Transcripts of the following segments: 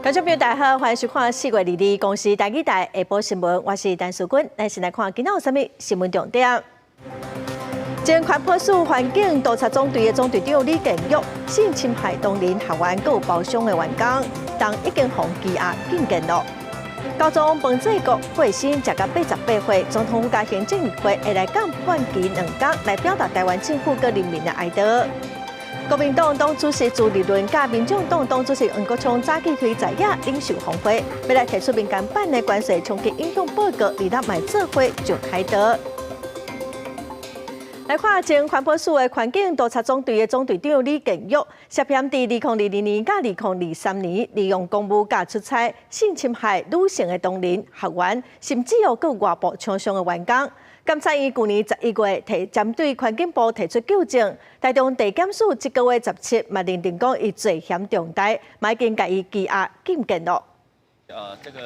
觀眾朋友大家好，歡迎收看4月22日公視台語台下晡新聞，我是陳淑君。咱先來看今仔有啥物新聞重點。前環保署環境督察總隊的總隊長李建玉性侵害東林學員閣有包廂的員工，當已經予羈押禁見咯。教宗彭濟國過身，食到88歲，總統府佮行政院會會來降半旗2工，來表達臺灣政府佮人民的哀悼。國民黨黨主席朱立倫佮民眾黨黨主席黃國昌早起推在野領袖峰會，欲來提出民間版的關稅衝擊影響報告，二六嘛做伙上凱道。來看前環保署的環境督察總隊的總隊長李建玉，涉嫌佇2022年佮2023年，利用公務佮出差性侵害女性的同仁、學員，甚至有閣外部廠商的員工。監察院舊年11月提針對環境部提出糾正，台中地檢署這個月17嘛認定講伊罪嫌重大，嘛已經共伊羈押禁見咯。這個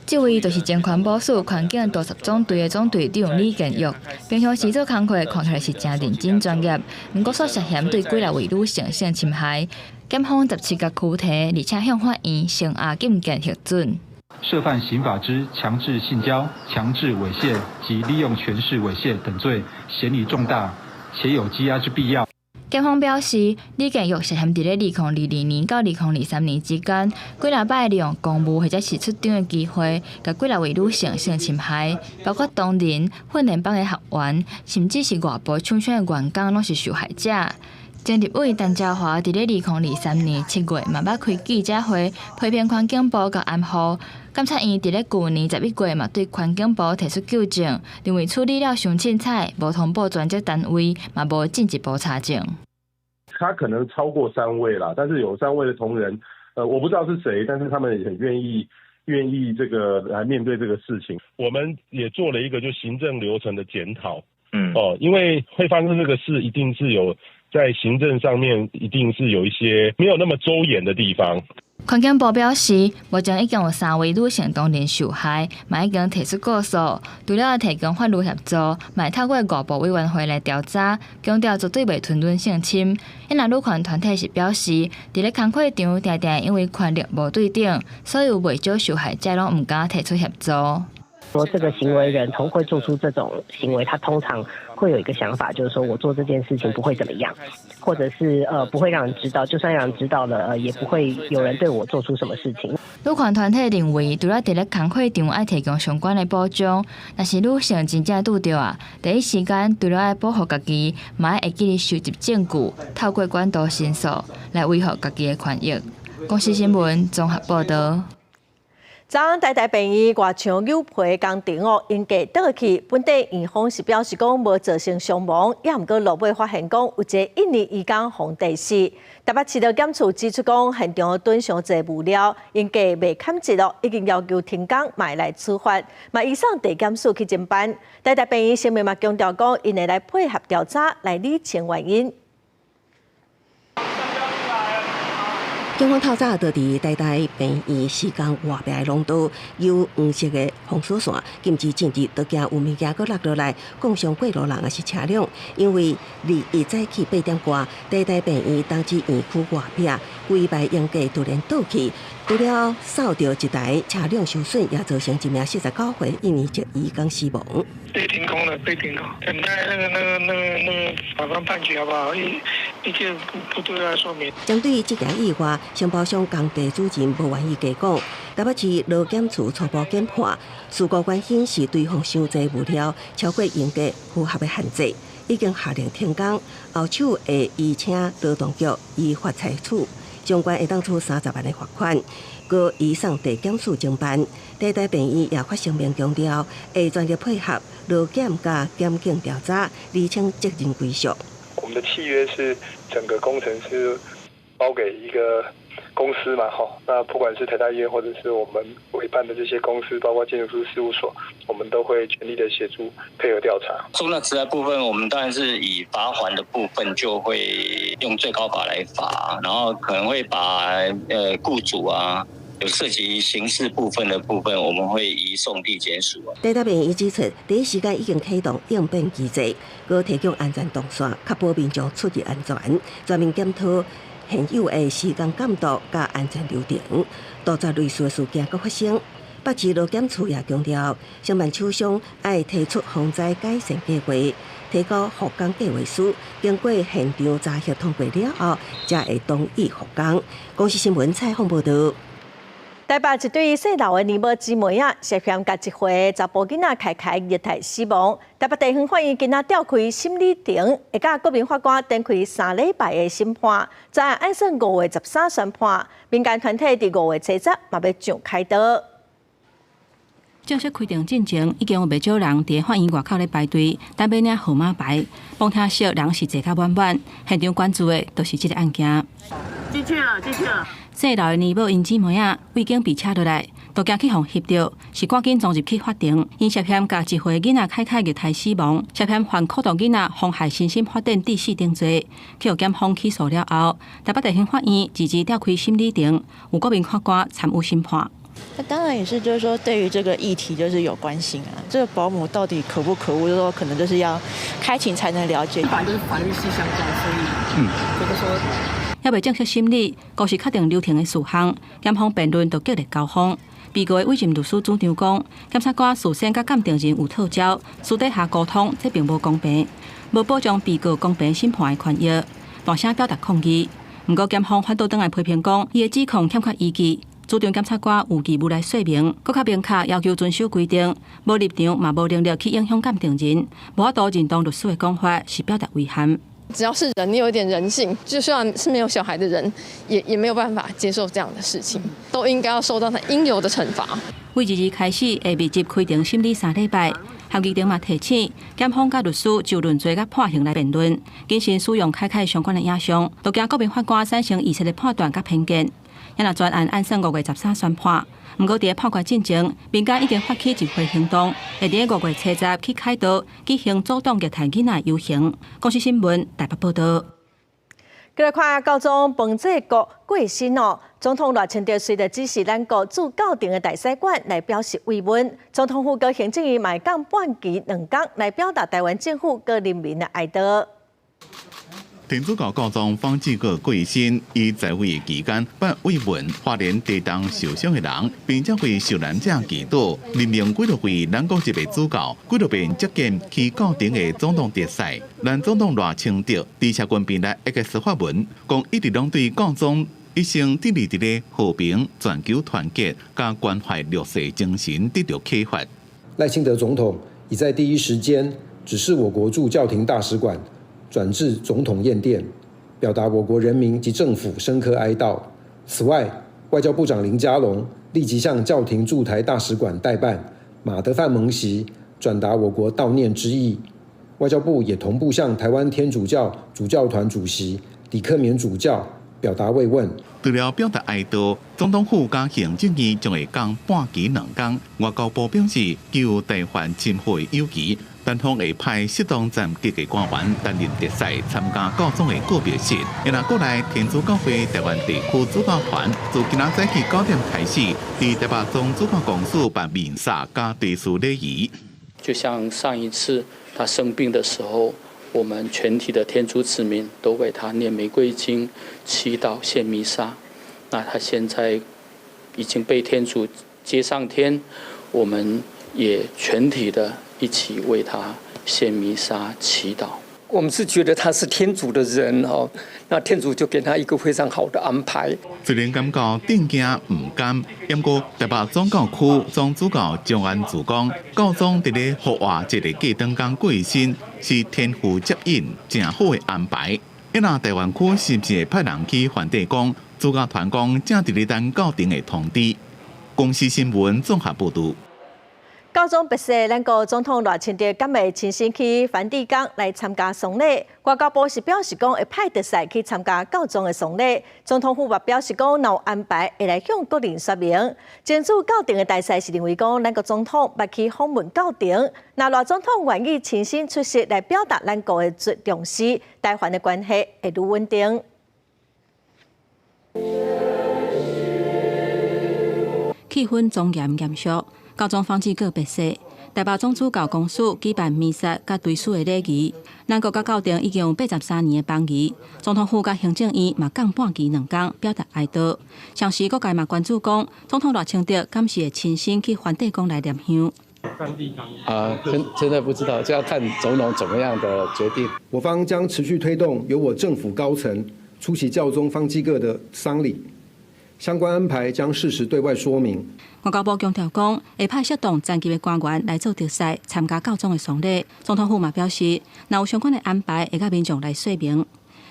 這位就是前環保署環境督察總隊的總隊長李建玉，平常時做工課看起來是誠認真專業，毋過卻涉嫌對幾若位女性性侵害，檢方17共拘提，而且向法院聲押禁見核准。涉犯刑法之強制性交、強制猥褻及利用權勢猥褻等罪，嫌疑重大，且有羈押之必要。檢方表示，李建玉涉嫌佇咧2022年到2023年之間，幾若擺利用公務或者是出場的機會，共幾若位女性性侵害，包括同仁、訓練班的學員，甚至是外部廠商的員工，攏是受害者。前立委陳椒華佇咧2023年7月嘛捌開記者會批評環境部佮掩護。監察院佇咧舊年11月嘛對環境部提出糾正，認為處理了傷凊彩，無通報專責單位，嘛無進一步查證。他可能超過三位啦，但是有三位的同仁，我不知道是誰，但是他們也很願意這個來面對這個事情。我們也做了一個就行政流程的檢討，哦，因為會發生這個事，一定是有在行政上面一定是有一些沒有那麼周延的地方。環境部表示，目前已經有三位女性同仁受害，嘛已經提出告訴，除了提供法律協助，嘛會透過外部委員會來調查，強調絕對袂吞忍性侵。因若女權團體是表示，佇咧工課場定定因為權力無對等，所以有袂少受害者攏毋敢提出協助。說這個行為人通會做出這種行為，他通常會有一個想法，就是說我做這件事情不會怎麼樣，或者是不會讓人知道，就算讓人知道了，也不會有人對我做出什麼事情。女權團體認為，除了佇咧工課場愛提供相關的保障，若是女性真正拄著啊，第一時間除了愛保護家己，嘛愛會記得收集證據，透過管道申訴來維護家己的權益。公視新聞綜合報道。昨昏台大病院外牆扭皮工程哦，鷹架倒去，本底院方是表示講無造成傷亡，也毋過落尾發現講有一个印尼移工予跌死。台北市勞檢處指出講，現場囤傷濟物料，鷹架袂堪折咯，已經要求停工，嘛來處罰，嘛移送地檢署去偵辦。台大病院聲明嘛強調講，𪜶會來配合調查來理清原因。警方透早就佇台大病院施工外壁的廊道有黃色的封鎖線，禁止進入，都驚有物件閣落落來，摃傷過路人抑是車輛。因為21早起8點外，台大病院東子院區外壁規排鷹架突然倒去，除了掃著一台車輛受損，也造成一名49歲印尼籍移工死亡。被停工了，被停工，等待那個法官判決好不好？一切不對外說明。針對這件意外，承包商工地主任無願意加講。台北市勞檢處初步研判，事故原因是堆放傷濟物料，超過鷹架符合的限制，已經下令停工。後手會移請勞動局依法採取，相關會當處30萬的罰款，閣移送地檢署偵辦。台大病院也發聲明強調，會全力配合勞檢佮檢警調查，釐清責任歸屬。我們的契約是整個工程是包給一個公司嘛，哈，那不管是台大醫院或者是我們委辦的這些公司，包括建築師事務所，我們都會全力的協助配合調查。重大職災部分，我們當然是以罰鍰的部分就會用最高法來罰，然後可能會把僱主啊，有涉及刑事部分的部分，我們會移送地檢署。台大病院指出，第一時間已經啟動應變機制，閣提供安全動線，確保民眾出入安全，全面檢討。現有的施工監督佮安全流程，杜絕類似的事件閣發生。北市勞檢處也強調，承辦廠商愛提出防災改善計劃，提交復工計劃書，經過現場查核通過了後，才會同意復工。公視新聞採訪報導。台北一對姓劉的尼母姊妹仔，涉嫌共一歲查埔囡仔凱凱虐待死亡。台北地方法院今仔調開審理庭，會佮國民法官展開3禮拜的審判，昨暗按算5月13宣判。民間團體佇5月7日嘛欲上開刀。正式開庭進前，已經有袂少人佇法院外口咧排隊，等欲領號碼牌。旁聽席人是坐甲滿滿，現場關注的就是這个案件。進去了，進去了。姓劉的尼母𪜶姊妹仔已經被車落來，都驚去予翕著，是趕緊衝入去法庭。𪜶涉嫌共一歲囡仔凱凱虐待死亡，涉嫌犯苦毒囡仔妨害身心發展致死等罪，去予檢方起訴了後，台北地方法院二二調開審理庭，有國民法官參與審判。那當然也是，就是說對於這個議題就是有關心啊。這個保姆到底可不可惡，就是說可能就是要開庭才能了解。反正就是法律系相關，所以覺得說。猶未正式審理，閣是確定流程的事項，檢方辯論就激烈交鋒。被告的委任律師主張講，檢察官事先佮鑑定人有套招，私底下溝通，這並無公平，無保障被告公平審判的權益，大聲表達抗議。毋過檢方反倒轉來批評講，伊的指控欠缺依據。主張檢察官有義務來說明，閣較明確要求遵守規定，無立場嘛無能力去影響鑑定人，無法度認同律師的講法是表達遺憾。只要是人，你有一點人性，就算是沒有小孩的人，也沒有辦法接受這樣的事情，都應該要受到他應有的懲罰。為二二開始會密集開庭審理3禮拜，合議庭嘛提醒檢方佮律師就論罪佮判刑來辯論，謹慎使用凱凱相關的影像，都驚國民法官產生預設的判斷佮偏見。也若全案按算5月13宣判，毋過佇咧判決進前，民間已經發起集會行動，會佇咧5月7日去凱道舉行阻擋虐待囡仔遊行。公視新聞台北報導。繼續看教宗方濟各過身哦，總統賴清德隨著指示咱國駐教廷的大使館來表示慰問，總統府佮行政院嘛降半旗2工來表達台灣政府佮人民的哀悼。天主教教宗方濟各過身，伊在位期間捌慰問花蓮地動受傷的人，並且為受難者祈禱。任命幾多位咱國籍的主教，幾多遍接見去教廷的總統特使。咱總統賴清德佇社群平台 X 發文，講一直攏對教宗一生致力佇咧和平、全球團結、佮關懷弱勢精神得著啟發。賴清德總統已在第一時間指示我國駐教廷大使館轉致總統唁電，表達我國人民及政府深刻哀悼。此外，外交部長林佳龍立即向教廷駐台大使館代辦馬德範蒙席轉達我國悼念之意。外交部也同步向台灣天主教主教團主席李克勉主教表達慰問。除了表達哀悼，總統府佮行政院將會降半旗2工。外交部表示，求台灣親和友誼，單方會派適當層級的官員擔任特使參加教宗的告別式。然後過來天主教會台灣地區主教團自今仔早起9點開始，佇台北總主教公署辦彌撒佮追思禮儀。就像上一次他生病的時候，我們全體的天主子民都為他念玫瑰經、祈禱、獻彌撒。那他現在已經被天主接上天，我們也全體的一起為他獻彌撒、祈禱。我們是覺得他是天主的人哦，那天主就給他一個非常好的安排。雖然感覺震驚毋甘，毋過台北總教區總主教張安住講，教宗佇咧復活節的過當工過身，是天父接引誠好的安排。啊若台灣區是毋是會派人去梵蒂岡？主教團講正佇咧等教廷的通知。公視新聞綜合報導。教宗辭世，咱國總統賴清德敢會親身去梵蒂岡來參加喪禮。外交部是表示講會派特使去參加教宗的喪禮。總統府嘛表示講，若有安排會來向國人說明。前駐教廷的大使是認為講，咱國總統捌去訪問教廷，若賴總統願意親身出席來表達咱國的重視，台梵的關係會愈穩定。氣氛莊嚴嚴肅。教宗方濟各辭世，台北總主教公署舉辦彌撒佮追思的禮儀。咱國佮教廷已經有83年的邦誼，總統府佮行政院嘛降半旗2工，表達哀悼。同時，各界嘛關注講，總統賴清德敢是會親身去梵蒂岡來念香？啊，現在不知道，就要看總統怎麼樣的決定。我方將持續推動由我政府高層出席教宗方濟各的喪禮，相關安排將適時對外說明。外交部強調講，會派適當層級的官員來做特使，參加教宗的喪禮。總統府嘛表示，若有相關的安排，會佮民眾來說明。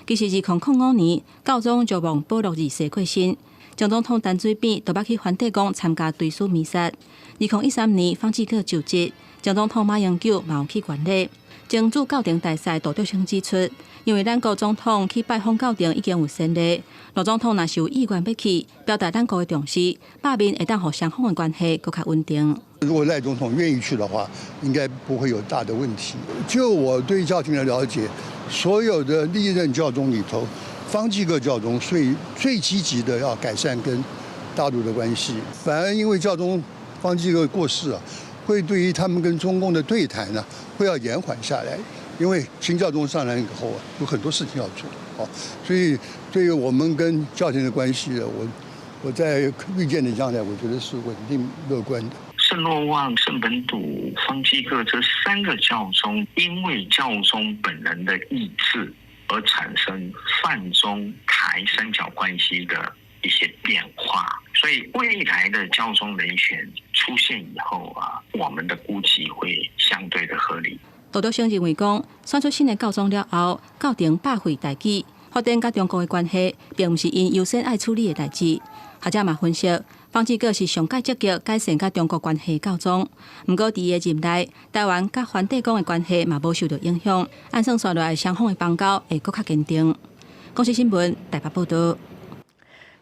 其實，2005年，教宗若望保祿二世過身，前總統陳水扁都捌去梵蒂岡參加追思彌撒。2013年，方濟各就職，前總統馬英九嘛有去觀禮。前駐教廷大使杜竹生指出，因為咱國總統去拜訪教廷已經有先例，賴總統若是有意願欲去，表達咱國的重視，罷免會當予雙方的關係閣較穩定。如果賴總統願意去的話，應該不會有大的問題。就我對教廷的了解，所有的歷任教宗裡頭，方濟各教宗最最積極的要改善跟大陸的關係，反而因為教宗方濟各過世啊，會對於他們跟中共的對談呢，會要延緩下來，因為新教宗上來以後啊，有很多事情要做，哦，所以對於我們跟教廷的關係，我在預見的將來，我覺得是穩定樂觀的。聖若望、聖本篤、方濟各這三個教宗，因為教宗本人的意志而產生梵中台三角關係的一些變化，所以未來的教宗人選出現以後啊，我們的估計會相對的合理。杜竹生認為講，選出新的教宗了後，教廷百廢待舉，發展佮中國的關係，並毋是𪜶優先愛處理的代誌。學者嘛分析，方濟各是上蓋積極改善佮中國關係教宗，毋過佇伊的任內，台灣佮梵蒂岡的關係嘛無受著影響，按算紲落來雙方的邦交會閣較堅定。公視新聞台北報導。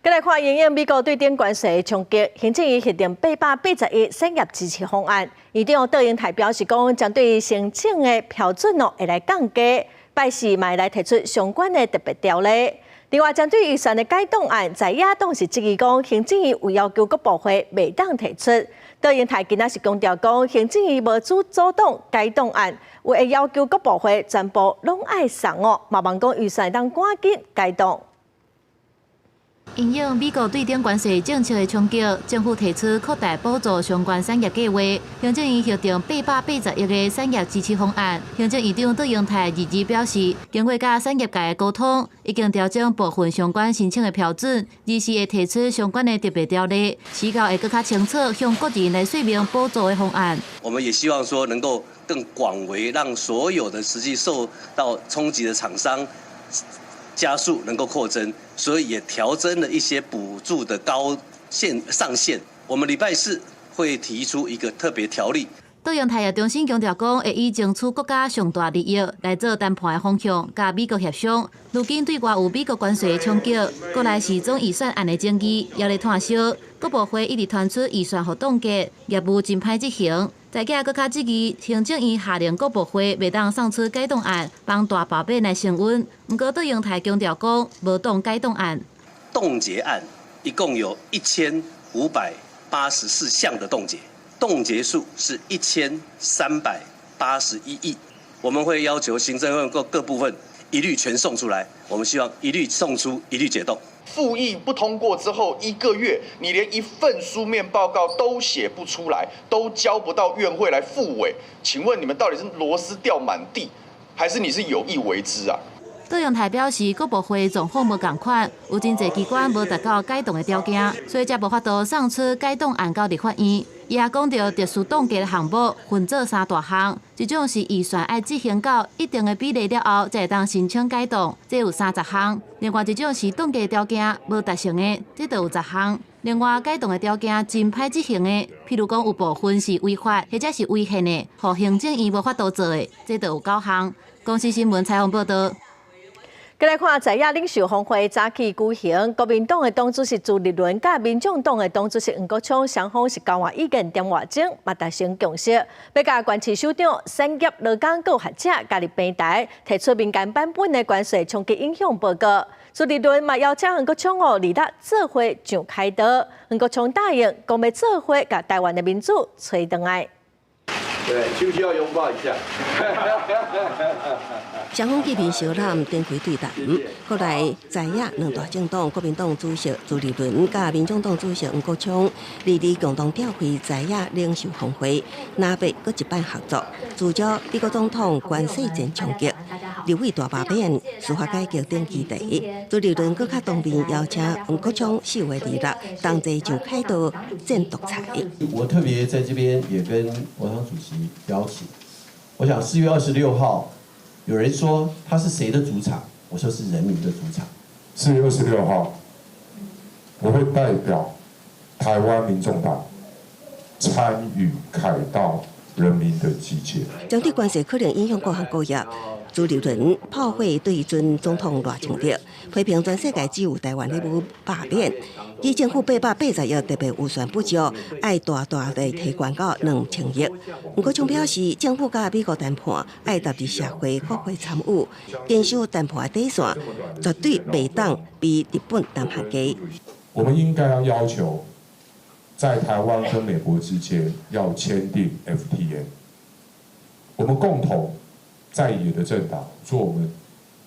閣來看，因應美國對頂關稅衝擊，行政院核定881產業支持方案。院長卓榮泰表示講，針對申請的標準哦，會來降低，拜四嘛會來提出相關的特別條例。另外，針對預算的改動案，在野黨是質疑講，行政院有要求國部會袂當提出。卓榮泰今仔是強調講，行政院無主阻擋改動案，有會要求國部會全部攏愛送哦，嘛望講預算當趕緊改動。因應美國對頂關稅政策的衝擊，政府提出擴大補助相關產業計劃。行政院核定880億的產業支持方案。行政院長卓榮泰22表示，經過佮產業界的溝通，已經調整部分相關申請的標準，二是會提出相關的特別條例，時到會閣較清楚向個人來說明補助的方案。我們也希望說能夠更廣為讓所有的實際受到衝擊的廠商加速能夠擴增，所以也調增了一些補助的高限上限。我們禮拜四會提出一個特別條例。卓榮泰也重新強調講，會以爭取國家上大利益來做談判的方向，佮美國協商。如今對外有美國關稅的衝擊，國內是總預算案的爭議也咧湠燒。國部會一直傳出預算予凍結，業務真歹執行。在野閣較質疑，行政院下令國部會袂當送出改動案，幫大罷免來升溫。毋過卓榮泰強調講，無凍改動案。凍結案一共有1584項的凍結，凍結數是1381億。我們會要求行政院各各部分一律全送出來，我們希望一律送出，一律解凍。附議不通過之後一個月，你連一份書面報告都寫不出來，都交不到院會來複委。請問你們到底是螺絲掉滿地，還是你是有意為之啊？卓榮泰表示，各部會狀況無仝款，有真濟機關無達到改動的條件，所以才無法度送出改動案到立法院。伊也講著特殊凍結的項目分做三大項，一種是預算愛執行到一定的比例了後，才會當申請改動，這有30項；另外一種是凍結條件無達成的，這就有10項。另外改動的條件真歹執行的，譬如講有部分是違法或者是違憲的，予行政院無法度做的，這就有9項。公視新聞採訪報導。閣來看在野領袖峰會早起舉行，國民黨的黨主席朱立倫佮民眾黨的黨主席黃國昌雙方是交換意見電話鐘，嘛達成共識，欲共縣市首長、產業勞工閣學者加入平台，提出民間版本的關稅衝擊影響報告。朱立倫嘛邀請黃國昌哦，二六做伙上開刀，黃國昌答應，講欲做伙共台灣的民主揣轉來。對，需不需要擁抱一下？雙方見面相攬，展開對談。國內在野兩大政黨，國民黨主席朱立倫佮民眾黨主席黃國昌，22共同召開在野領袖峰會，南北閣一擺合作，聚焦美國總統關稅戰衝擊、立委大罷免、司法改革等議題。朱立倫閣較當面邀請黃國昌4月26同齊上凱道戰獨裁。我特別在這邊也跟國昌主席邀請，我想4月26號，有人說他是誰的主場，我說是人民的主場。4月26號，我會代表台灣民眾黨參與凱道人民的集結。針對關稅可能影響各行各業，朱立倫炮火對準總統賴清德，批評全世界只有台灣咧欲罷免，指政府880億特別預算不足，愛大大的提懸到2000億。黃國昌表示，政府佮美國談判愛納入社會國會參與，堅守談判的底線，絕對袂當比日本、南韓低。我們應該要要求，在台灣跟美國之間要簽訂 FTA，我們共同在野的政黨做我們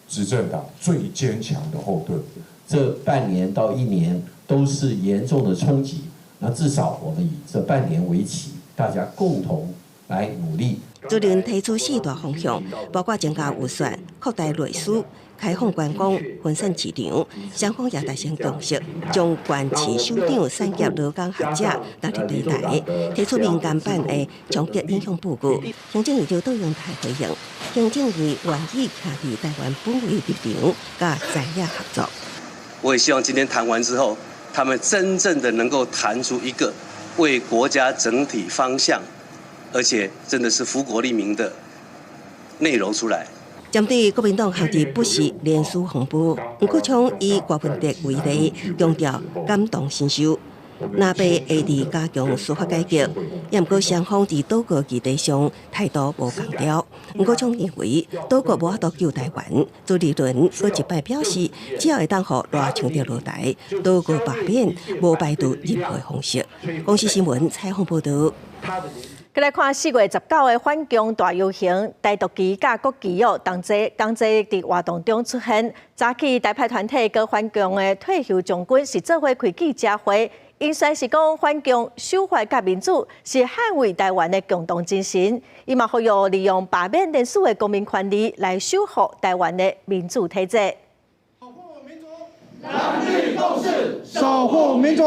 執政黨最堅強的後盾。這半年到一年都是嚴重的衝擊，那至少我們以這半年為期，大家共同來努力。朱立倫提出四大方向，包括增加預算、擴大內需、開放觀光、分散市場，雙方也達成共識，將縣市首長產業勞工學者納入擂台，提出民間版的衝擊影響報告。行政院長杜英台回應，行政院願意徛佇台灣本位立場，佮在野合作。我也希望今天談完之後，他們真正的能夠談出一個為國家整體方向，而且真的是福國利民的內容出來。針對國民黨學制不是連署風波，黃國昌以郭文德為例，強調感同身受。南北會佇加強司法改革，也毋過雙方佇島國議題上態度無仝調。黃國昌認為島國無法度救台灣，朱立倫閣一擺表示，只要會當予賴清德落台，島國罷免無排除任何方式。公視新聞採訪報導。閣來看4月19的反共大遊行，台獨旗佮國旗哦，同齊同齊佇活動中出現。早起台派團體佮反共的退休將軍是做伙開記者會，𪜶宣示講反共守法佮民主是捍衛台灣的共同精神。伊嘛呼籲利用罷免連署的公民權利來守護台灣的民主體制。守護民主，藍綠共識，守護民主。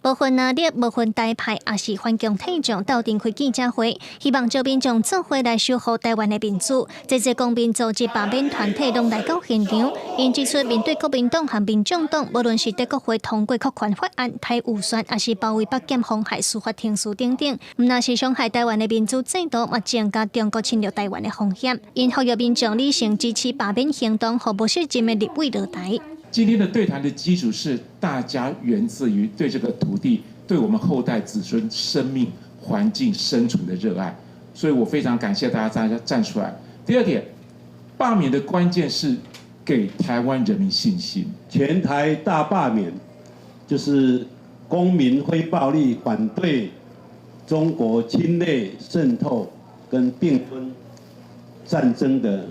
無分藍綠，無分台派，抑是反共退將鬥陣開記者會，希望招民眾做伙來守護台灣的民主。這濟公民組織罷免團體攏來到現場，𪜶指出面對國民黨和民眾黨，無論是佇國會通過擴權法案、刣預算，抑是包圍北檢妨害司法程序等等，毋但是傷害台灣的民主制度，嘛增加中國侵略台灣的風險。𪜶呼籲民眾理性支持罷免行動，予無適任的立委落台。今天的對談的基礎是大家源自於對這個土地、對我們後代子孫生命、環境生存的熱愛，所以我非常感謝大家站出來。第二點，罷免的關鍵是給台灣人民信心。全台大罷免，就是公民非暴力反對中國侵略滲透跟併吞戰爭的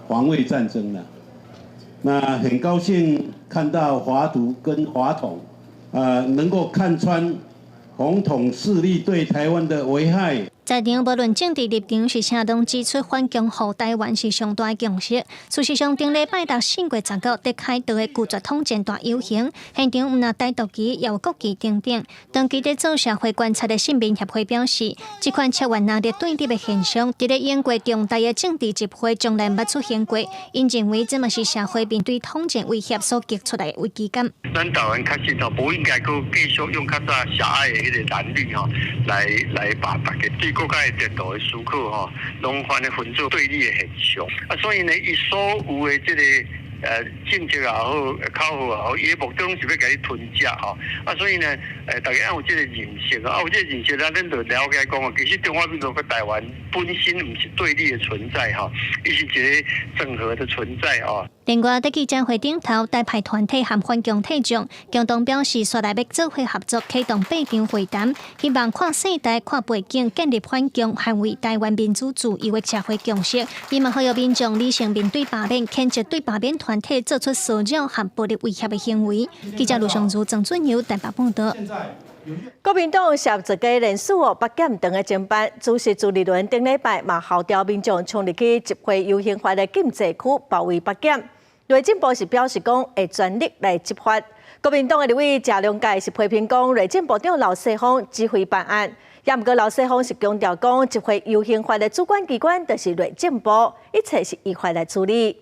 防衛戰爭了。那很高興看到華獨跟華統，能夠看穿紅統勢力對台灣的危害。在場無論政治立場是啥，攏指出反共護台灣是上大的共識。事實上，頂禮拜六4月19佇凱道的拒絕統戰大遊行，現場毋但台獨旗，也有國旗等等。長期佇做社會觀察的市民協會表示，這款超越藍綠對立的現象，佇咧英國重大的政治集會從來毋捌出現過。𪜶認為這嘛是社會面對統戰威脅所激出來的危機感。咱台灣確實吼，無應該閣繼續用較早狹隘的彼個藍綠吼，來把大家對國家的前途的思考吼，攏反分做對立的現象。啊，所以呢，伊所有的這個政策也好，口號也好，伊的目的攏是欲共你吞食吼。啊，所以呢，大家愛有這個認識啊，有這個認識，咱就了解講哦，其實中華民國佮台灣本身毋是對立的存在吼，伊是一個整合的存在哦。另外，佇記者會頂頭，台派團體和環境體眾共同表示，紲來欲做伙合作，啟動八場會談，希望跨世代、跨背景建立反共、捍衛台灣民主自由的社會共識。伊嘛呼籲民眾理性面對罷免，譴責對罷免團體做出騷擾和暴力威脅的行為。記者盧尚如、曾俊友台北報道。國民黨涉造假連署哦，北檢長咧偵辦，主席朱立倫頂禮拜嘛號召民眾衝入去集會遊行法的禁制區包圍北檢。內政部是表示講會全力來執法。國民黨的立委謝龍介是批評講，內政部長劉世鋒指揮辦案，也毋過劉世鋒是強調講，集會遊行法的主管機關就是內政部，一切是依法來處理。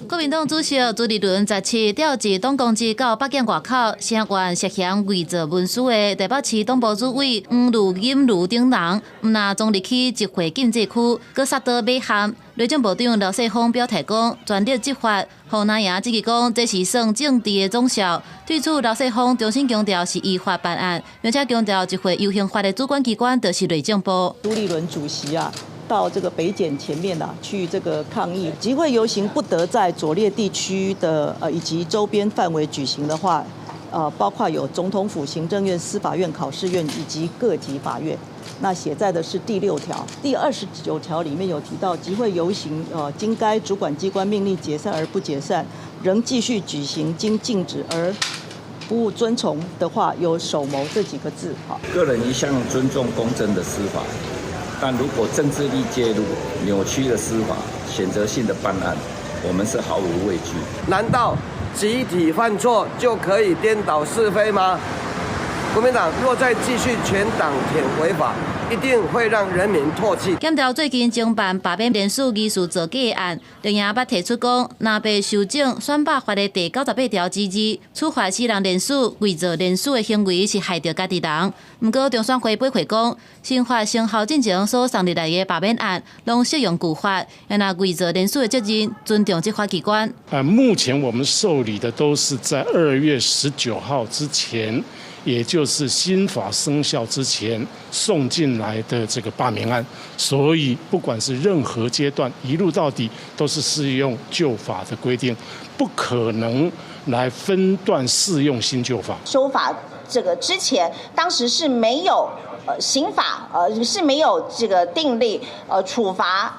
國民黨主席朱立倫17調集黨公職到北檢外口，聲援涉嫌偽造文書的台北市黨部主委黃呂錦茹等人，毋但衝入去集會禁制區，閣撒刀欲撼。內政部長劉世鋒表態講，全力執法。予藍營質疑講，這是算政治的總數。對此，劉世鋒重新強調是依法辦案，並且強調集會遊行法的主管機關就是內政部。朱立倫主席啊，到這個北檢前面啊，去這個抗議集會遊行不得在左列地區的以及周邊範圍舉行的話，包括有總統府、行政院、司法院、考試院以及各級法院。那寫在的是第6條，第29條裡面有提到集會遊行，經該主管機關命令解散而不解散，仍繼續舉行，經禁止而不遵從的話，有首謀這幾個字。哈，個人一向尊重公正的司法。但如果政治力介入，扭曲了司法，選擇性的辦案，我們是毫無畏懼。難道集體犯錯就可以顛倒是非嗎？國民黨若再繼續全黨舔違法，一定會讓人民唾棄。檢調最近偵辦罷免連署疑似造假案，綠營捌提出講，若袂修正選罷法的第98條之2，處罰使人連署偽造連署的行為是害著家己人。毋過中選會回覆講，新法生效進前所送入來的罷免案，攏適用舊法，若偽造連署的責任，尊重執法機關。目前我們受理的都是在2月19號之前。也就是新法生效之前送進來的這個罷免案，所以不管是任何階段，一路到底都是適用舊法的規定，不可能來分段適用新舊法。修法這個之前，當時是沒有刑法，是沒有這個訂立處罰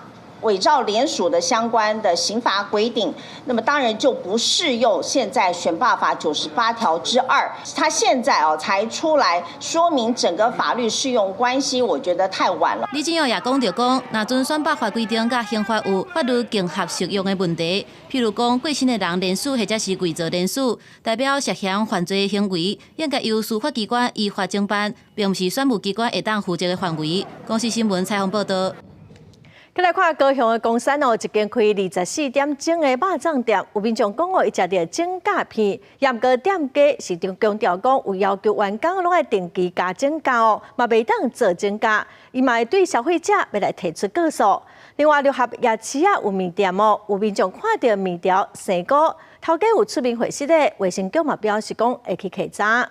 偽造聯署的相關的刑罰規定，那麼當然就不適用現在選罷法98條之2。他現在哦才出來說明整個法律適用關係，我覺得太晚了。李進勇也講著講，若遵選罷法規定佮刑法有法律競合適用的問題，譬如講過身的人連署或者是偽造連署，代表涉嫌犯罪行為，應該由司法機關依法偵辦，並毋是選務機關會當負責的範圍。公視新聞採訪報道。來看高雄的岡山哦，一間開24點鐘的肉粽店，有民眾講哦，伊食著整甲片，也毋過店家是強調講有要求員工攏愛定期加整鉸哦，嘛袂當做整鉸，伊嘛會對消費者欲來提出告訴。另外，六合夜市仔有麵店哦，有民眾看著麵條生菇，頭家有出面回釋的，衛生局嘛表示講會去稽查。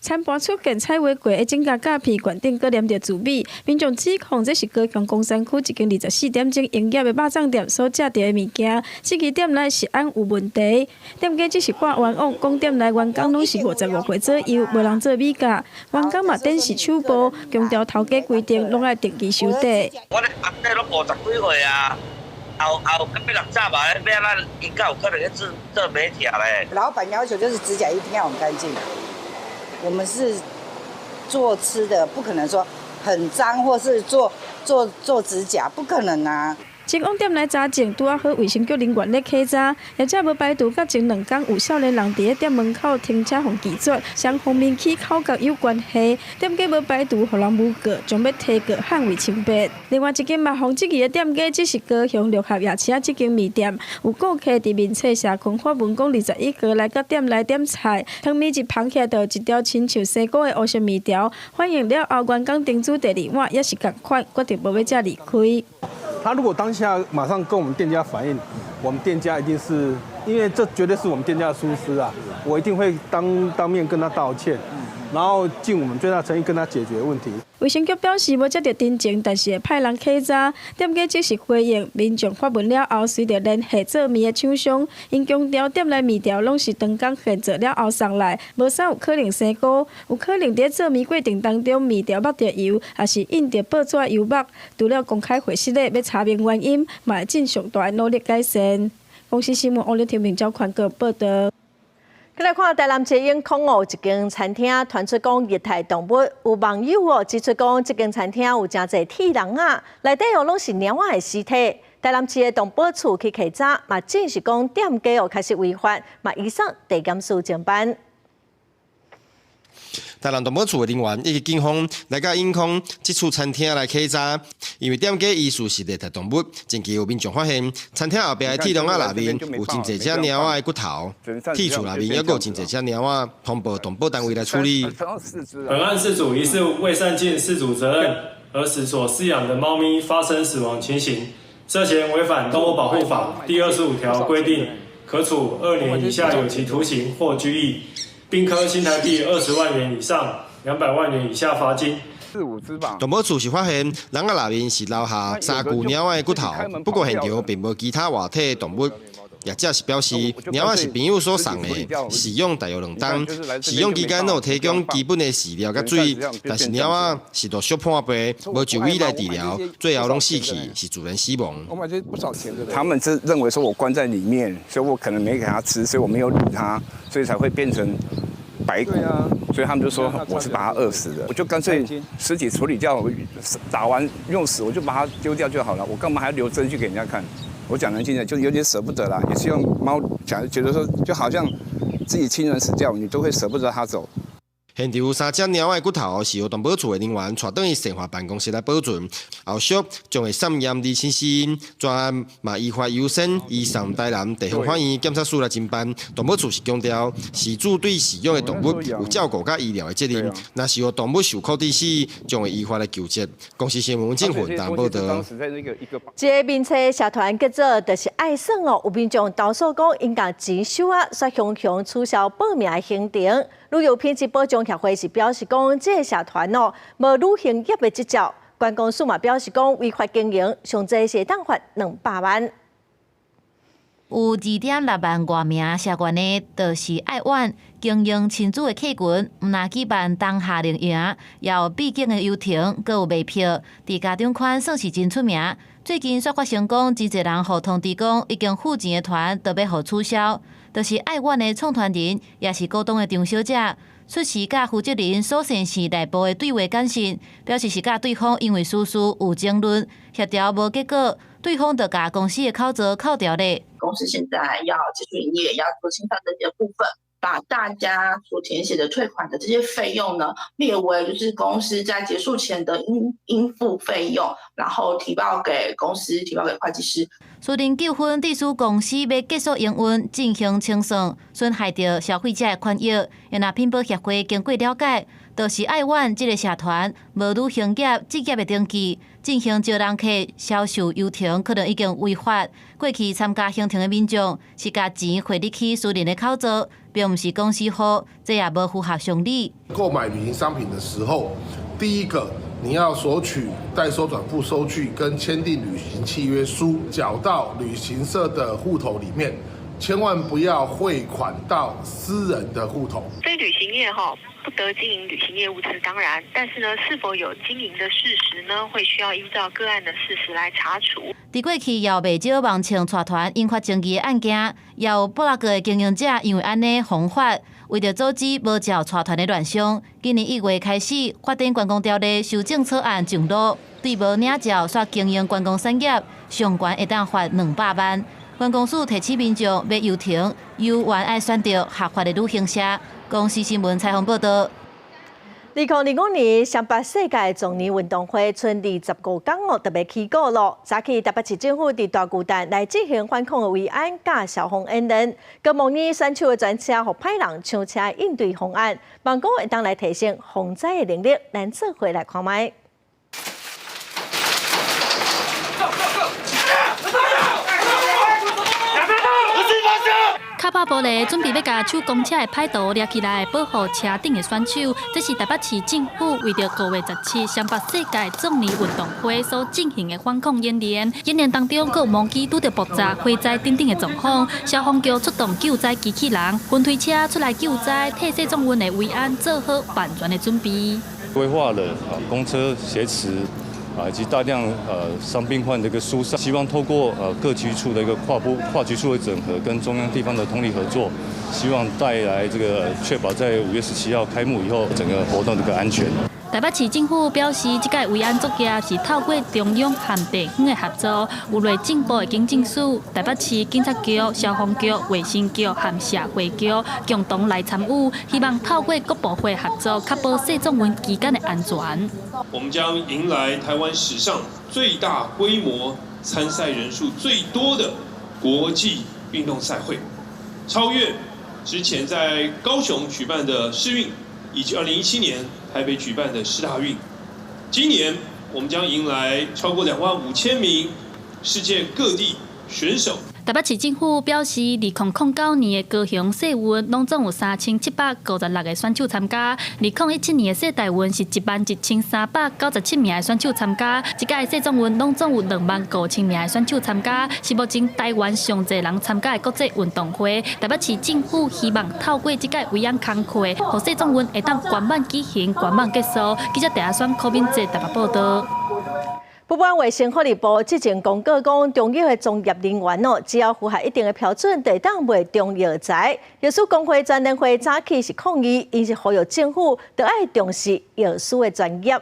餐盤出現彩畫過的整甲鉸片，懸頂閣黏著糯米，民眾指控這是高雄岡山區一間24點鐘營業的肉粽店所食著的物件，這間店內食安有問題。店家只是掛冤枉，講店內員工攏是55歲左右，無人做美甲。員工嘛展示手簿，強調頭家規定攏愛定期收底。我咧阿伯攏50幾歲啊，後後欲六十啊，欲按怎伊敢有可能去做做美甲咧？老闆要求就是指甲一定要很乾淨。我們是做吃的，不可能說很髒，或是做做做指甲，不可能啊。前往店內查證，拄仔好衛生局人員咧稽查，業者無排除佮前兩工有少年人佇咧店門口停車予拒絕，雙方面起口角有關係。店家無排除予人誣告，將欲提告捍衛清白。另外一間嘛予質疑的店家，只是高雄六合夜市仔這間麵店，有顧客佇面冊社群發文講，21號來到店內點菜，湯麵一捧起來就有一條親像生菇的烏色麵條，反映了後員工叮囑第二碗也是仝款，決定無欲食離開。他如果當下馬上跟我們店家反映，我們店家一定是因為這絕對是我們店家的疏失啊，我一定會當面跟他道歉，然後盡我們最大誠意跟他解決問題。衛生局表示無接著陳情，但是會派人稽查。店家即時回應，民眾發文了後，隨著聯繫做麵的廠商，𪜶強調店內麵條攏是當工現做了後送來，無啥有可能生菇，有可能佇做麵過程當中麵條抹著油，抑是印著報紙油墨。除了公開會失禮，欲查明原因，嘛會盡上大的努力改善。公視新聞王立天明交寬個報道。來看台南市永康哦，一間餐廳傳出講虐待動物，有網友哦指出講，這間餐廳有誠濟鐵籠仔，內底哦攏是貓仔的屍體。台南市的動保處去稽查，嘛證實講店家哦確實違法，嘛移送地檢署偵辦。台南動保處的人員以及警方來到永康這處餐廳來稽查，因為店家疑似是虐待動物，近期有民眾發現餐廳後壁的鐵籠仔內面有真濟隻貓仔的骨頭，鐵厝內面猶閣有真濟隻貓仔，通報動保單位來處理。本案事主疑似未善盡飼主責任，而使所飼養的貓咪發生死亡情形，涉嫌違反動物保護法第25條規定，可處2年以下有期徒刑或拘役。並科新台幣20萬元以上200萬元以下罰金。四五隻吧。動保處是發現籠仔內面是留下三具貓仔的骨頭，不過現場並無其他活體動物。業者是表示，貓仔是朋友所送的，飼養大約2冬，飼養期間攏有提供基本的飼料佮水，但是貓仔是著小破病，無就醫來治療，最後攏死去，是自然死亡。我買這不少錢的。他們是認為說我關在裡面，所以我可能沒給他吃，所以我沒有理他，所以才會變成白骨，所以他們就說我是把它餓死的，我就乾脆屍體處理掉，打完用死我就把它丟掉就好了，我幹嘛還要留證據給人家看？我講難聽點，就有點捨不得啦，也是用貓講，覺得說就好像自己親人死掉，你都會捨不得他走。現場有三隻貓仔的骨頭是由動保處的人員帶轉去火化辦公室來保存，後續將會送驗釐清死因，專案嘛依法優先移送台南地方法院檢察署來偵辦。動保處是強調，飼主對飼養的動物有照顧佮醫療的責任，若是予動物受苦致死，將會依法來究責。公視新聞鄭混台報道。這个面冊社團叫做就是愛耍哦，有民眾投訴講，𪜶共錢收啊，煞雄雄取消報名的行程。旅遊品質保障協會是表示講，這个社團哦無旅行業的執照。觀光署嘛表示講，違法經營，上濟是會當罰200萬。有2.6萬外名社員的，就是愛玩經營親子的客群，毋但舉辦冬夏令營，也有秘境的遊程，閣有賣票，佇家長圈算是真出名。最近煞發生講，真濟人予通知講已經付錢的團都欲予取消，就是愛玩的創團人，也是股東的張小姐，出示佮負責人蘇先生內部的對話簡訊，表示是佮對方因為私事有爭論，協調無結果，對方就共公司的口座扣掉咧。公司現在要結束營業，要做清算這些部分，把大家所填寫的退款的這些費用呢，列為就是公司在結束前的應付費用，然後提報給公司，提報給會計師。私人糾紛致使公司欲結束營運進行清算，損害著消費者的權益。若品保協會經過了解，就是愛玩這个社團無旅行業執業的登記，進行招人客銷售遊程，可能已經違法。過去參加行程的民眾是共錢匯入去私人的口座，並毋是公司戶，這也無符合常理。購買旅行商品的時候，第一個你要索取代收轉付收據跟簽訂旅行契約書，繳到旅行社的戶頭裡面，千萬不要匯款到私人的戶頭。非旅行業哈不得經營旅行業務，這是當然，但是呢，是否有經營的事實呢？會需要依照個案的事實來查處。佇過去也有袂少網衝帶團引發爭議的案件，也有部落格的經營者因為按呢予罰，為著阻止無照帶團的亂象，今年1月開始，發展觀光條例修正草案上路，對無領照煞經營觀光產業，上懸會當罰200萬。觀光署提醒民眾欲遊程，猶原愛選擇合法的旅行社。公視新聞採訪報導。2025年雙北世界壯年運動會賰25工哦，特別起鼓囉。早起台北市政府佇大巨蛋來進行反恐的維安佮消防演練，閣模擬選手的專車予歹人搶車應對方案，望講會當來提升防災的能力。咱做伙來看覓。跤拍玻璃，準備欲共手公車的歹徒掠起來，保護車頂的選手。這是台北市政府為著5月17雙北世界壯年運動會所進行的反恐演練。演練當中，閣有無機拄著爆炸、火災等等的狀況，消防局出動救災機器人、雲推車出來救災，替世壯運的維安做好萬全的準備。規劃了公車協持以及大量傷病患的一個疏散，希望透過各局處的一個跨部跨局處的整合，跟中央地方的通力合作，希望帶來這個確保在5月17號開幕以後，整個活動的一個安全。台北市政府表示，這屆維安作業是透過中央和地方的合作，有內政部的警政署、台北市警察局、消防局、衛生局和社會局共同來參與，希望透過各部會合作，確保世壯運期間的安全。我們將迎來台灣史上最大規模、參賽人數最多的國際運動賽會，超越之前在高雄舉辦的世運，以及2017年台北舉辦的世大運。今年我們將迎來超過25,000名世界各地選手。台北市政府表示，2009年的高雄世運攏總有3756個選手參加；2017年的世大運是11,397名的選手參加。這屆世壯運攏總有25,000名的選手參加，是目前台灣上濟人參加的國際運動會。台北市政府希望透過這屆維安工課，予世壯運會當圓滿舉行、圓滿結束。記者鄭阿雙、柯敏哲台北報道。不過衛生福利部之前公告講，中藥的從業人員哦，只要符合一定的標準，就會當賣中藥材。藥師公會全聯會早起是抗議，𪜶是呼籲政府著愛重視藥師的專業。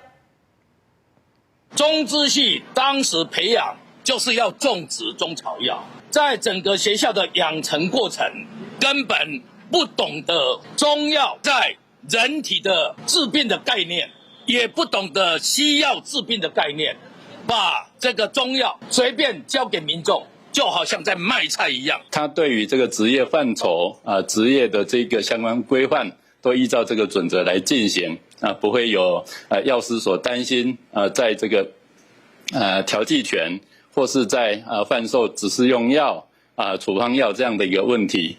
中資系當時培養就是要種植中草藥，在整個學校的養成過程，根本不懂得中藥在人體的治病的概念，也不懂得西藥治病的概念。把這個中藥隨便交給民眾，就好像在賣菜一樣。他對於這個職業範疇啊，職業的這個相關規範，都依照這個準則來進行啊，不會有藥師所擔心啊，在這個調劑權或是在販售指示用藥啊、處方藥這樣的一個問題。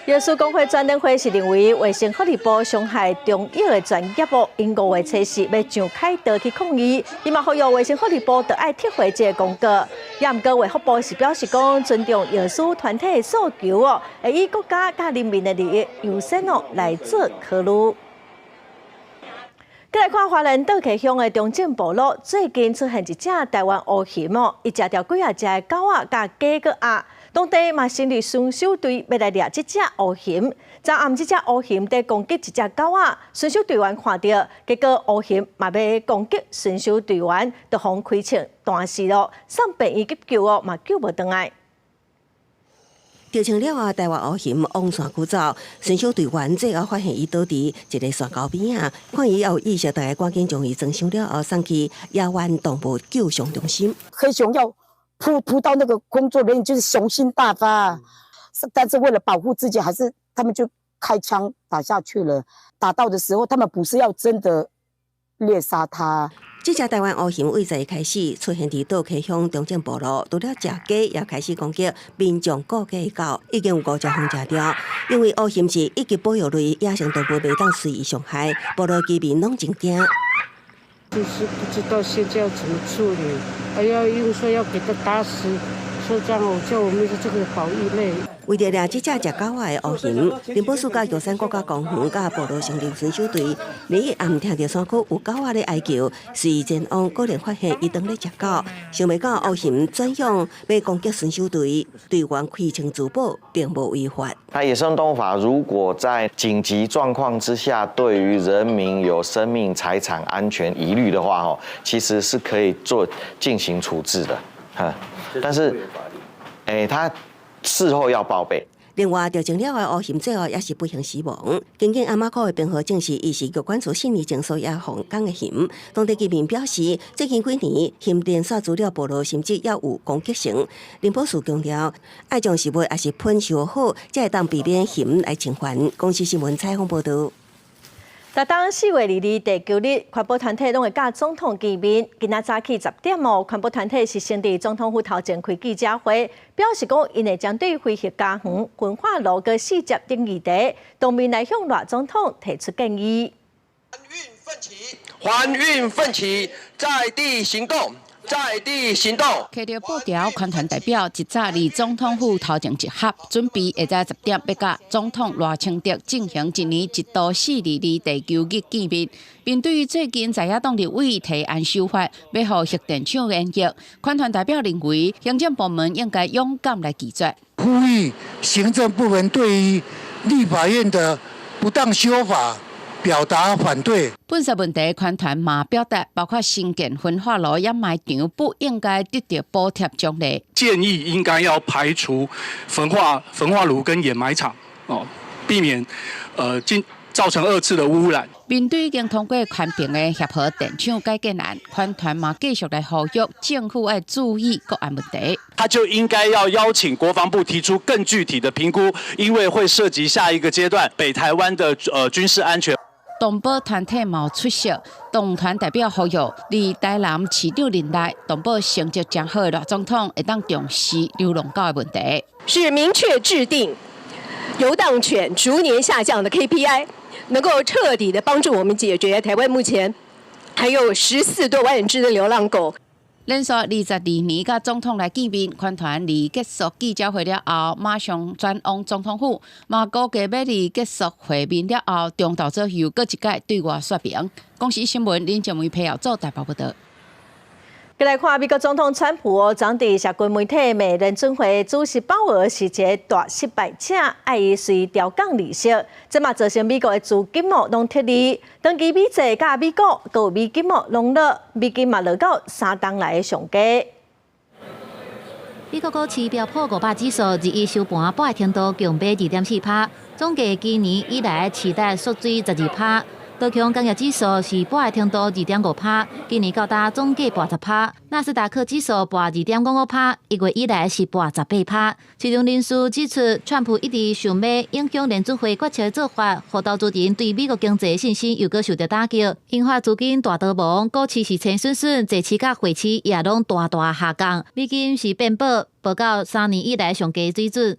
藥師公會全聯會是認為衛生福利部傷害中藥的專業哦，𪜶5月初四欲上凱道去抗議，伊嘛呼籲衛生福利部著愛撤回這個公告。也毋過衛福部是表示講尊重藥師團體的訴求哦，會以國家佮人民的利益優先哦來做考慮。閣來看花蓮倒溪鄉的中正部落，最近出現一隻台灣烏熊哦，伊食著幾仔隻的狗仔佮雞閣鴨，當地嘛成立巡守隊欲來掠這隻烏熊。昨暗這隻烏熊佇攻擊一隻狗仔，巡守隊員看著，結果烏熊嘛欲攻擊巡守隊員，就予開槍彈死囉，送病院急救哦，嘛救無轉來。著槍了後，台灣烏熊往山區走，巡守隊員最後發現伊倒佇一个山溝邊仔，看伊猶有意識，大家趕緊將伊裝箱了後送去野灣動物救傷中心。黑熊要撲到那個工作人員，就是雄心大發，但是為了保護自己，還是他們就開槍打下去了。打到的時候，他們不是要真的獵殺他。這隻台灣烏熊對十開始出現佇倒溪鄉中正部落，除了食雞，也開始攻擊民眾顧家的狗，已經有五隻予食著。因為烏熊是一級保育類野生動物，袂當隨意傷害，部落居民攏真驚。就是不知道現在要怎麼處理，還要用說要給他打死，說這樣我叫我們是這個保育類。為著掠這隻食狗仔的烏熊，林寶樹佮玉山國家公園佮部落成立巡守隊，禮日暗聽著山區有狗仔咧哀叫，隨前往果然發現伊當咧食狗，想袂到烏熊轉向欲攻擊巡守隊，隊員開槍自保，並無違法。那野生動物法如果在緊急狀況之下，對於人民有生命財產安全疑慮的話，其實是可以做進行處置的，但是，他事後要報備。另外，著槍了後的烏熊最後也是不幸死亡。刑警阿馬口的編號證實，伊是玉管處四年前所野放港的熊。當地居民表示，最近幾年熊連續資料暴露，甚至猶有攻擊性。林寶樹強調，愛將食物抑是噴修好，才會當避免熊來侵犯。公視新聞採訪報導。逐冬4月22地球日，環保團體攏會佮總統見面。今仔早起10點哦，環保團體是先佇總統府頭前開記者會，表示講𪜶會針對非核家園、焚化爐佮四接等議題，當面來向賴總統提出建議。環運奮起，在地行動。在地行動。提著布條，環團代表一早佇總統府頭前集合，準備下晝10點欲佮總統賴清德進行一年一度4·22地球日見面。面對最近在野黨立委提案修法，欲予核電廠延役，環團代表認為行政部門應該勇敢來拒絕。呼籲行政部門對於立法院的不當修法表達反對。糞埽問題，環團嘛表達，包括新建焚化爐掩埋場不應該得到補貼獎勵。建議應該要排除焚化爐跟掩埋場，哦，避免進造成二次的污染。面對已經通過環評的協和電廠改建案，環團嘛繼續來呼籲政府愛注意國安問題。他就應該要邀請國防部提出更具體的評估，因為會涉及下一個階段北台灣的軍事安全。動保團體嘛出席，動團代表呼籲，佇台南市長任內，動保成績誠好的賴總統會當重視流浪狗的問題。是明確制定遊蕩犬逐年下降的 KPI，能夠徹底的幫助我們解決台灣目前還有14多萬隻的流浪狗。連續22年佮總統來見面，環團佇結束記者會了後，馬上轉往總統府，嘛估計欲佇結束會面了後，中晝左右閣一擺對外說明。公視新聞林靜梅批後做台北報導。過來看美國總統川普哦，昨佇社群媒體罵聯準會主席鮑爾是一个大失敗者，愛伊隨調降利息，這嘛造成美國的資金哦攏撤離，長期美債佮美股，閣有美金哦攏落，美金嘛落到3冬來的上低。美國股市標普500指數21收盤半個鐘頭強買2.4%，總計今年以來市值縮水12%。道瓊工業指數是半個鐘頭2.5%，今年到今總計跋10%。納斯達克指數跋2.55%，1月以來是跋18%。市場人士指出，川普一直想欲影響聯準會決策做法，予投資人對美國經濟信心又閣受著打擊，引發資金大逃亡，股市是千損損，債市佮匯市也攏大大下降，美金是變薄，報到3年以來上低水準。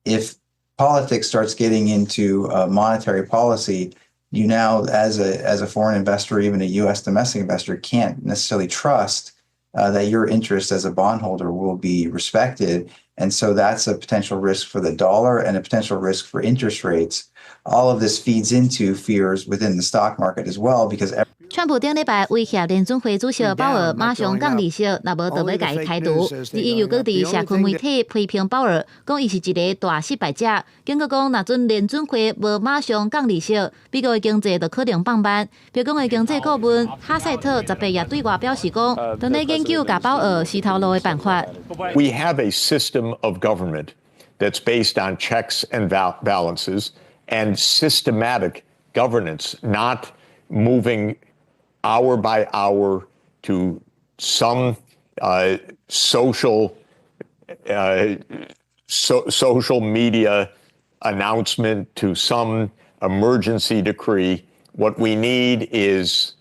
If politics starts getting into monetary policy, you now, as a foreign investor, even a U.S. domestic investor, can't necessarily trust that your interest as a bondholder will be respected. And so that's a potential risk for the dollar and a potential risk for interest rates. All of this feeds into fears within the stock market as well, because 川普頂禮拜威脅聯準會主席鮑爾馬上降利息，若無就欲共伊開除。而伊又閣佇社群媒體批評鮑爾，講伊是一个大失敗者，警告講若準聯準會無馬上降利息，美國的經濟就可能放慢。白宮的經濟顧問哈塞特18也對外表示講，正咧研究共鮑爾辭頭路的辦法。 We have a system of government that's based on checks and balances and systematic governance, not moving hour by hour to some social media announcement, to some emergency decree. What we need is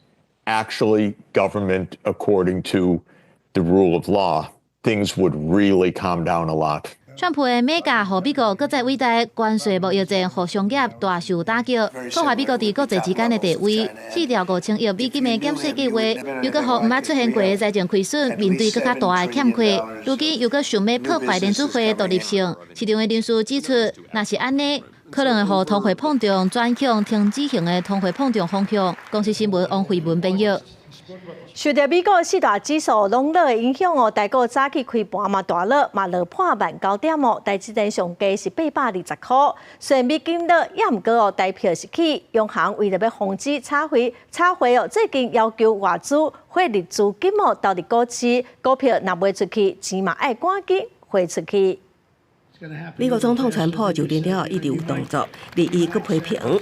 actually government according to the rule of law. Things would really calm down a lot. 川普的 MAGA，予美國閣再偉大，關稅貿易戰，予商業大受打擊，破壞美國佇國際之間的地位。撤掉5000億美金的減稅計劃，又閣予毋捌出現過的財政虧損，面對閣較大的欠缺。如今又閣想欲破壞聯準會獨立性。市場的人士指出，若是按呢，可能會予通貨膨脹轉向停止型的通貨膨脹方向。公視新聞王慧文編譯。受著美國四大指數攏落的影響哦，台股早起開盤嘛大落，嘛落破9,000點哦，台積電上低是820塊。雖然美金落，也毋過哦，台票是起。央行為著欲防止炒匯，炒匯哦，最近要求外資匯入資金哦，投入股市，股票若賣出去，錢嘛愛趕緊匯出去。美國總統川普就任了後一直有動作，日伊閣批評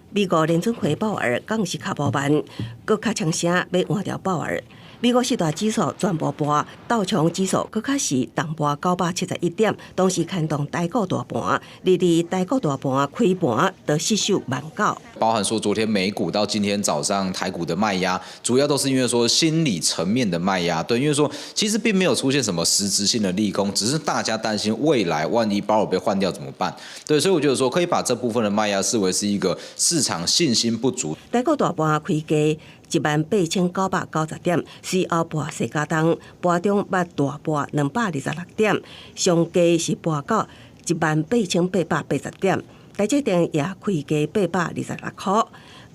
美國聯準會鮑爾敢是跤步慢，閣較強聲欲換掉鮑爾。美國四大指數全部跌，道瓊指數閣較是重跌971點，同時牽動台股大盤，而佇台股大盤開盤就失守萬九。包含說昨天美股到今天早上台股的賣壓，主要都是因為說心理層面的賣壓。對，因為說其實並沒有出現什麼實質性的利空，只是大家擔心未來萬一鮑爾被換掉怎麼辦？對，所以我覺得說可以把這部分的賣壓視為是一個市場信心不足。台股大盤開低18,990點，隨後盤勢加重，盤中捌大跌226點，上低是跌到18,880點。台積電也開低826塊，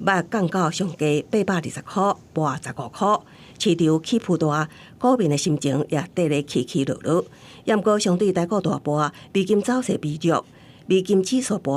捌降到上低820塊，跌15塊。市場起伏大，股民的心情也綴咧起起落落。毋過相對台股大跌，美金走勢疲弱，美金指數跌。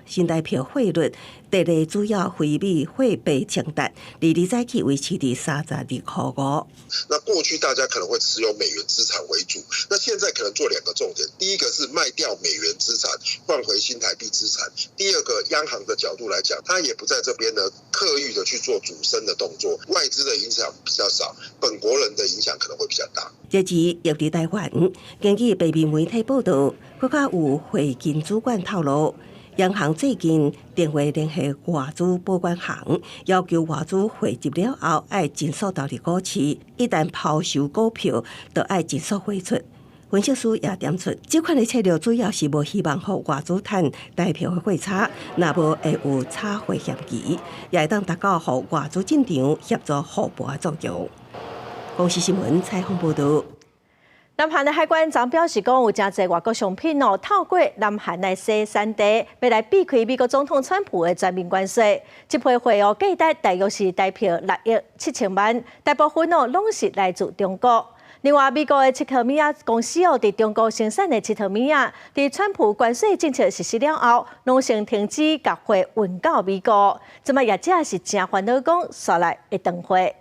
新台票匯率綴咧主要非美貨幣清單，利率早起維持佇32.5塊。那過去大家可能會持有美元資產為主，那現在可能做兩個重點，第一個是賣掉美元資產換回新台幣資產，第二個央行的角度來講，它也不在這邊呢刻意的去做主升的動作，外資的影響比較少，本國人的影響可能會比較大。這次抑佇台灣，根據白面媒體報道，閣較有匯金主管透露。央行最近電話聯繫外資保管行，要求外資匯入了後愛盡速投入股市，一旦拋售股票，就愛盡速匯出。分析師也點出，這款的策略主要是無希望予外資趁台票的匯差，若無會有炒匯嫌疑，也會當達到予外資進場協助護盤的作用。公視新聞採訪報導。南韓的海關昨表示講，有誠濟外國商品哦，透過南韓來洗產地，欲來避開美國總統川普的全面關稅。這批貨哦，價值大約是台幣6億7千萬，大部分哦攏是來自中國。另外，美國的𨑨迌物仔公司哦，佇中國生產的𨑨迌物仔，佇川普關稅政策實施了後，攏先停止共貨運到美國。這擺業者是誠煩惱，講煞來會斷貨。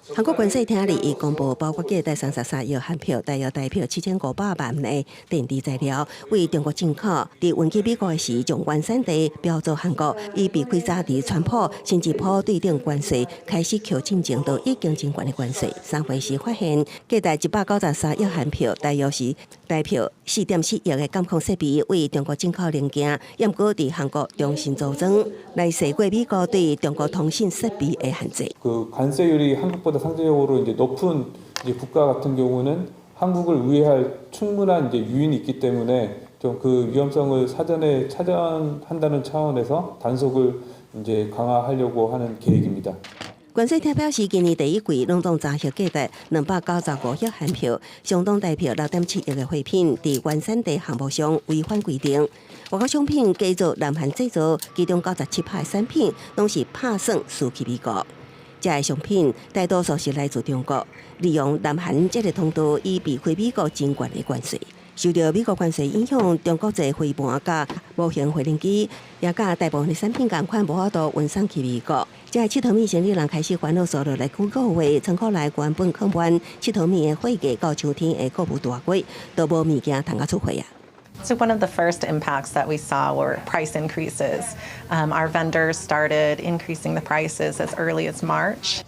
韓國關稅廳日公布，包括價值33億韓票，大約台票7500萬的電子材料，對中國進口，佇運去美國的時，將原產地標做韓國，以避開早佇川普新一波對等關稅開始扣進前，就已經真懸的關稅。三月時發現，價值193億韓票，大約是台票4.4億的監控設備，對中國進口零件，毋過佇韓國重新組裝，來避過美國對中國通信設備的限制。 그 관세율이 한국보다 상대적으로 이제 높은 이제 국가 같은 경우는 한국을 우회할 충분한 이제 유인이 있기 때문에 좀 그 위험성을 사전에 차단한다는 차원에서 단속을 이제 강화하려고 하는 계획입니다. 關稅廳表示，今年第一季攏總查獲價值295億韓票，相當台票6.7億的貨品，佇原產地項目上違反規定。外國商品改做南韓製造，其中97%的產品攏是拍算輸去美國。這个商品大多數是來自中國，利用南韓這个通道以避開美國真懸的關稅。受著美國關稅影響，中國製飛盤佮模型飛行機，也佮大部分的產品仝款無法度運送去美國。這个𨑨迌物生理人開始煩惱，煞落來幾個月，倉庫內原本囥滿𨑨迌物的貨架到秋天的購物大櫃，都無物件通甲出貨啊。 So one of the first impacts that we saw were price increases. Our vendors started increasing the prices as early as March.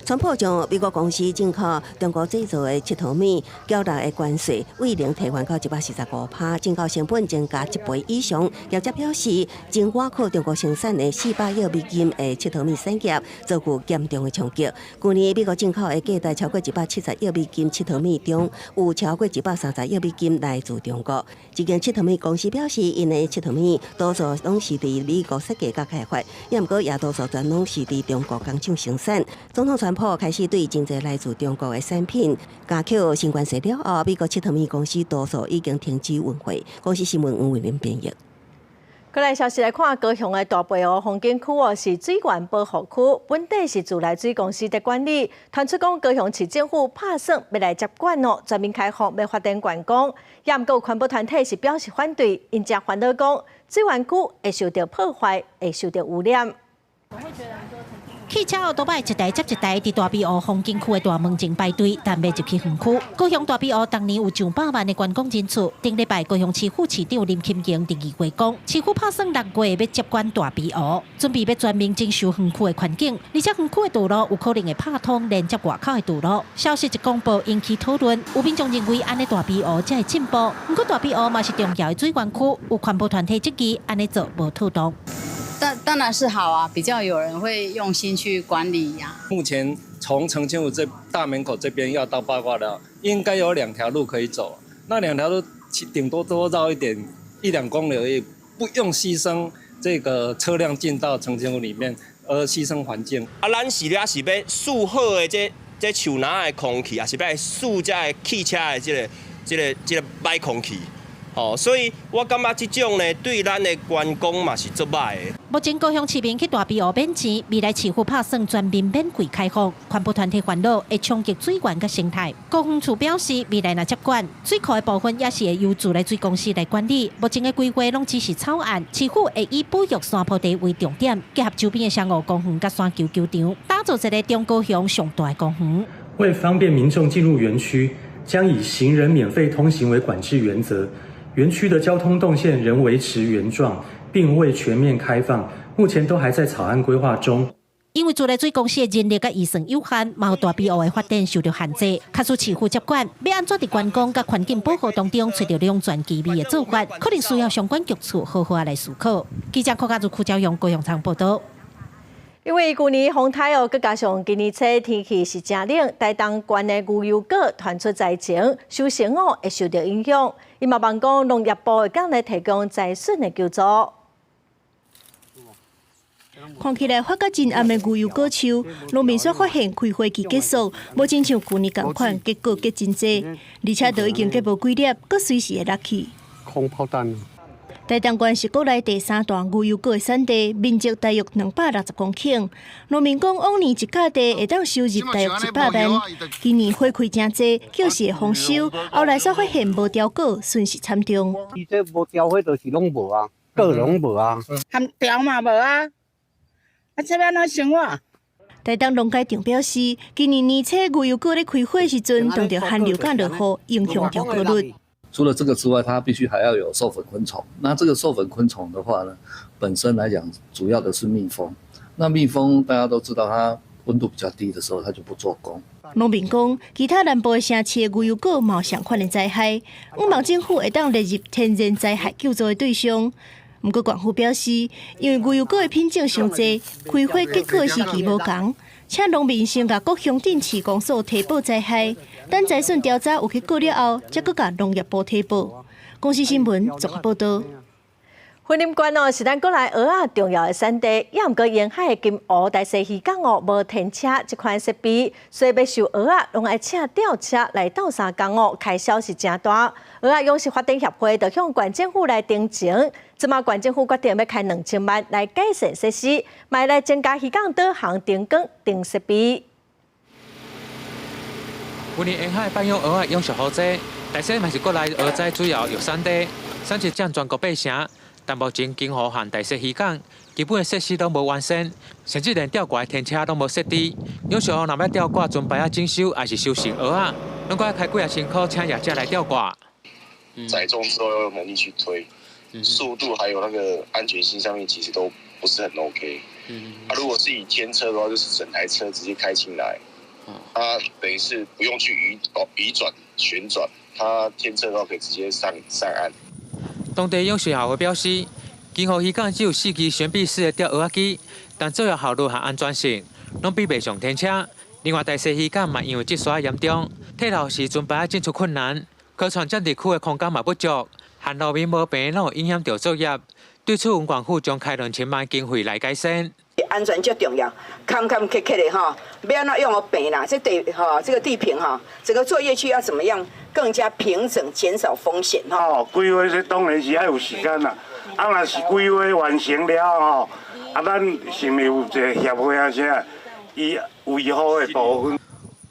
川普將美國公司進口中國製造的𨑨迌物繳納的關稅，為零提懸到145%，進口成本增加一倍以上。業者表示，真倚靠中國生產的400億美金的𨑨迌物產業，遭遇嚴重的衝擊。去年美國進口的價值超過170億美金𨑨迌物中，有超過130億美金來自中國。這間𨑨迌物公司表示，𪜶的𨑨迌物多數攏是佇美國設計佮開發，也毋過也多數全攏是佇中國工廠生產。總統川普開始對真濟來自中國的產品加扣新關稅了後，美國𨑨迌物公司多數已經停止運貨。公視新聞黃慧玲編譯。過來消息來看，高雄的大背湖風景區哦，是水源保護區，本底是自來水公司佇管理。傳出講高雄市政府拍算欲來接管哦，全面開放欲發展觀光，也毋過有環保團體是表示反對，𪜶誠煩惱講水源區會受著破壞，會受著污染。汽車歐多擺一台接一台佇大埤湖風景區的大門前排隊，等欲入去園區。高雄大埤湖逐年有上百萬的觀光人次。頂禮拜高雄市副市長林欽榮佇二月講，市府拍算六月欲接管大埤湖，準備欲全面整修園區的環境，而且園區的道路有可能會拍通連接外口的道路。消息一公布，引起討論。有民眾認為按呢大埤湖才會進步，毋過大埤湖嘛是重要的水源區，有環保團體質疑按呢做無妥當。當然是好啊，比較有人會用心去管理呀。目前從澄清湖這大門口這邊要到八卦寮，應該有兩條路可以走。那兩條路頂多多繞一點一兩公里而已，不用犧牲這個車輛進到澄清湖裡面，而犧牲環境。啊，咱是咧是欲釋好的這樹林的空氣，抑是欲釋這个汽車的這個歹空氣？哦，所以我感覺這種呢，對咱的觀光嘛是足歹的。目前高雄市民去大埤湖免錢，未來市府拍算全面免費開放。環保團體煩惱會衝擊水源佮生態。高雄處表示，未來若接管水庫的部分，也是會由自來水公司來管理。目前的規劃攏只是草案，市府會以保育山坡地為重點，結合周邊的雙湖公園佮山球球場，打造一個中高雄上大的公園。為方便民眾進入園區，將以行人免費通行為管制原則。園區的交通動線仍維持原狀，並未全面開放，目前都還在草案規劃中。因為自來水公司的人力佮預算有限，嘛予大埤湖的發展受到限制。假使市府接管，欲按怎佇觀光佮環境保護當中揣著兩全其美的做法，可能需要相關局處好好來思考。記者柯家如、柯昭勇、高雄場報道。因為舊年風颱哦，閣加上今年初天氣是誠冷，台東縣的牛油果傳出災情，收成哦會受到影響。伊嘛望講農業部會當來提供災損的救助。看起來發甲真暗的牛油果樹，農民煞發現開花期結束，無親像舊年仝款結果結真濟，而且都已經結無幾粒，閣隨時會落去。空炮彈。台東縣是國內第三大牛油果的產地，面積大約260公頃。農民講，往年一甲地會當收入大約100萬，今年花開誠濟，就是會豐收，後來煞發現無凋果，損失慘重。伊這無凋花就是攏無啊，果攏無啊，含凋嘛無啊，啊這欲按怎生活？台東農改場表示，今年年初牛油果咧開花時陣，碰著寒流佮落雨，影響掉果率。除了這個之外，它必須還要有授粉昆蟲。那這個授粉昆蟲的話呢，本身來講，主要的是蜜蜂。那蜜蜂大家都知道，它溫度比較低的時候，它就不做工。農民講，其他南部的城市的牛油果嘛有相款的災害，向望政府會當列入天然災害救助的對象。毋過，縣府表示，因為牛油果的品種傷濟，開花結果的時期無仝，請農民先共各鄉鎮市公所提報災害，等災損調查有結果了後，才閣共農業部提報。公視新聞綜合報導。雲林縣哦，是咱國內蚵仔重要的產地，也毋過沿海的金湖、大細漁港哦，無天車這款設備，所以欲收蚵仔，攏愛請吊車來鬥相共哦，開銷是誠大。蚵仔養殖發展協會就向縣政府來陳情，這馬縣政府決定欲開2000萬來改善設施，嘛來增加漁港導航燈光等設備。雲林沿海放養蚵仔養殖好濟，大細嘛是國內蚵仔主要玉產地，產值佔全國八成。但目前金湖和大細漁港基本的設施攏無完善，甚至連吊掛的天車攏無設置。有時候若欲吊掛船排仔整修，抑是收成蚵仔，攏閣愛開幾仔千箍請業者來吊掛。載重之後要用能力去推，速度還有那個安全性上面其實都不是很 OK。啊，如果是以天車的話，就是整台車直接開進來，它等於是不用去移轉旋轉，它天車的話可以直接上岸。當地養殖協會表示，金湖漁港只有四支懸臂式的吊蚵仔機，但作業效率和安全性攏比袂上天車。另外，大細漁港嘛因為積沙嚴重，退流時船排仔進出困難，河船佔地區的空間嘛不足，和路面無平，攏會影響著作業。對此，縣府將開2000萬經費來改善。安全最重要，坎坎坷坷的吼，欲按怎用予平啦？這地吼，這個地平哈，整個作業區要怎麼樣更加平整，減少風險哈。哦，規劃這當然是愛有時間啦。啊，若是規劃完成了吼，啊，咱是毋是有一個協會啊啥？伊維護的部分。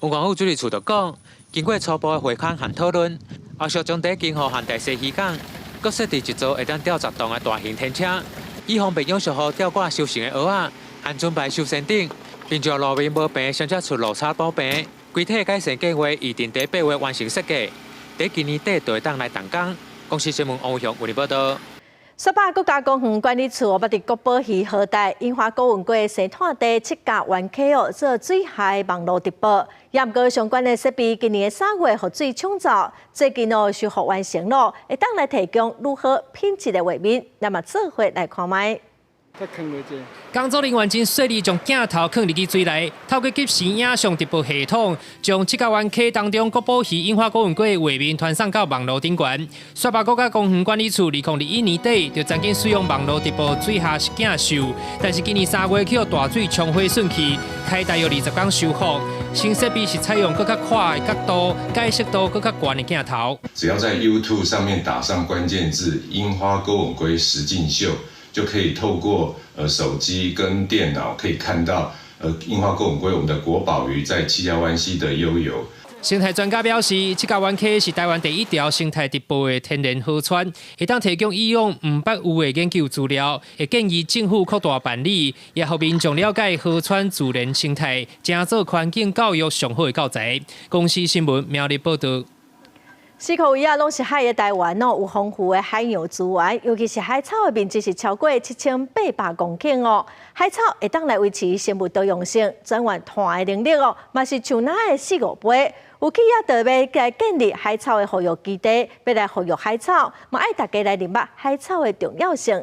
縣政府水利處就講，經過初步的會勘和討論，後續將佇金湖和大細漁港閣設置一座會當吊10噸的大型天車，以方便養殖戶吊掛收成的蚵仔。和船排收船頂，民众路面无平，相才出落差补平。规体改善计划预定伫8月完成设计，伫今年底就会当来动工。公视新闻王雄为你报道。雪霸国家公园管理处捌伫国宝鱼河带樱花古文龟生态地七甲湾溪哦做水害网路直播，也毋过相关的设备今年3月予水冲走，最近哦修复完成咯，会当来提供如何品质的画面，那么做伙来看觅。工作人员真细腻，将镜头放入去水内，透过即时影像直播系统，将七甲湾溪当中国宝鱼樱花古文龟的画面传送到网路顶悬。雪霸国家公园管理处2021年底就曾经使用网路直播水下实景秀，但是今年3月去予大水冲毁损去，开大约20天修复。新设备是采用阁较宽的角度、解析度阁较悬的镜头。只要在 YouTube 上面打上关键字“樱花钩吻鲑实境秀”。就可以透过手机跟电脑可以看到樱花钩吻鲑我们的国宝鱼在七家湾溪的悠游。生态专家表示，七家湾溪是台湾第一条生态直播的天然河川，会当提供以往毋捌有的研究资料，会建议政府扩大办理，也予民众了解河川自然生态，成做环境教育上好的教材。公视新闻苗栗报道。四箍围仔拢是海的台湾哦，有丰富的海洋资源，尤其是海草的面积是超过7800公顷哦。海草会当来维持生物多样性，转换碳的能力哦，嘛是树林的四五倍。有企业特别来建立海草的复育基地，欲来复育海草，嘛爱大家来认捌海草的重要性。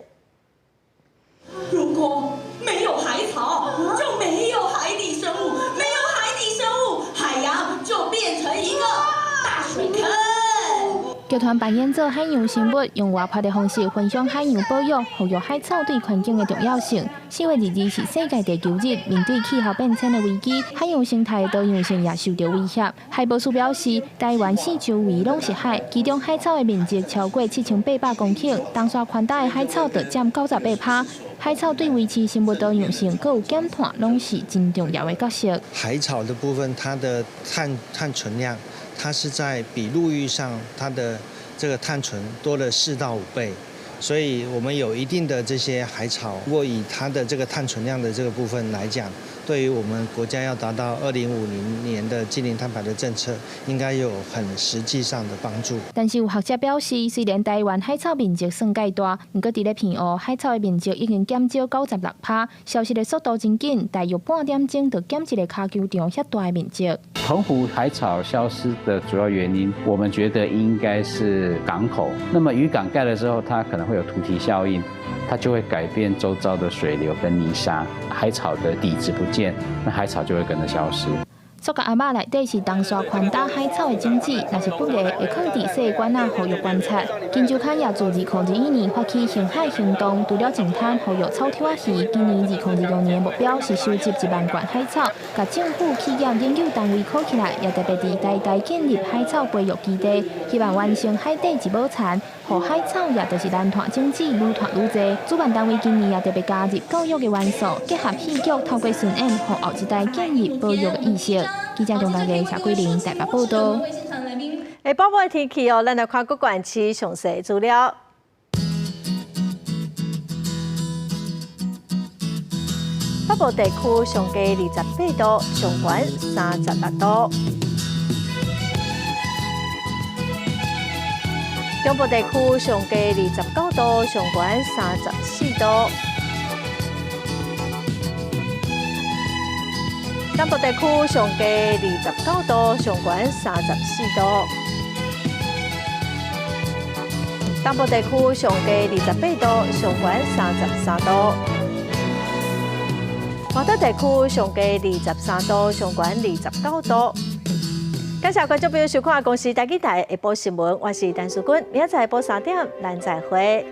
如果没有海草，就没有海底生物，没有海底生物，海洋就变成一个大水坑。剧团扮演做海洋生物，用活泼的方式分享海洋保育、复育海草对环境的重要性。4月22日是世界地球日，面对气候变迁的危机，海洋生态多样性也受到威胁。海保署表示，台湾四周围拢是海，其中海草的面积超过7800公顷，东沙宽大的海草就占98%。海草对维持生物多样性、阁有减碳，拢是真重要的角色。海草的部分，它的碳存量，它是在比陆域上它的这个碳存多了4到5倍，所以我们有一定的这些海草，如果以它的这个碳存量的这个部分来讲，对于我们国家要达到2050年的净零碳排的政策，应该有很实际上的帮助。但是有学者表示，虽然台湾海草面积算盖大，毋过伫咧澎湖海草的面积已经减少96%，消失的速度真紧，大约半点钟就减一个跤球场遐大的面积。澎湖海草消失的主要原因，我们觉得应该是港口。那么渔港盖了之后，它可能会有土堤效应，它就会改变周遭的水流跟泥沙，海草的底质不见，那海草就会跟着消失。塑胶盒仔内底是东沙宽打海草的种子，若是不会会放伫细管仔复育观察。今周刊也自2021年发起星海行动，除了净滩复育草抽仔鱼，今年2025年目标是收集1万罐海草，共政府、企业、研究单位扣起来，也特别伫台大建立海草培育基地，希望完成海底一宝田，予海草也就是蓝碳种子愈传愈济。主办单位今年也特别加入教育的元素，结合戏剧透过巡演，予后一代建立保育的意识。记者张大家、谢桂玲台北报道。下晡的天气哦，咱来看各县市详细资料。北部地区上低28度，上悬36度。中部地区上低29度，上悬34度。南部地区上低29度，上悬34度。东部地区上低28度，上悬33度。外岛地区上低23度，上悬29度。感谢观众朋友收看《公视台语台》下晡新闻，我是陈淑君，明仔载下晡3点，咱再会。